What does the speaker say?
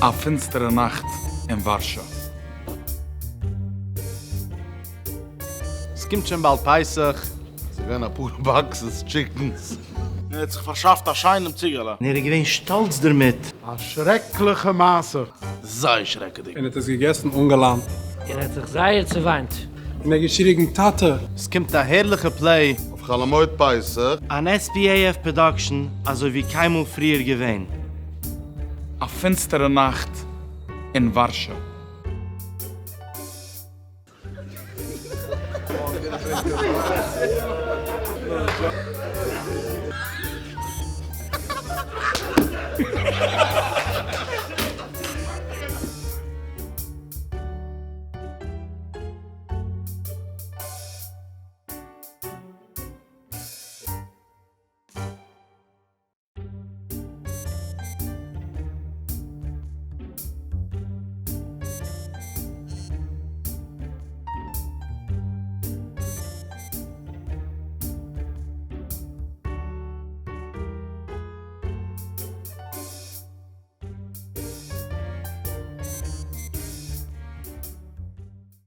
א פינסטערע נאכט אין ווארשא. ס'קומט שוין באלד פסח. ס'איז געווען אפאר boxes chickens. און ער האט זיך פארשאפט א שיינעם ציגעלע. און ער איז געווען שטאלץ דערמיט. א שרעקליכע מעשה. זייער שרעקעדיג. און האט עס געגעסן אנגעלאנט. און ער האט זיך זייער צעוויינט. און ער האט געשריגן, טאטע! ס'קומט א הערליכע play. אויף חול המועד פסח. אן SPAF production אזוי ווי קיינמאל פריער געווען. א פינסטערע נאכט אין ווארשא.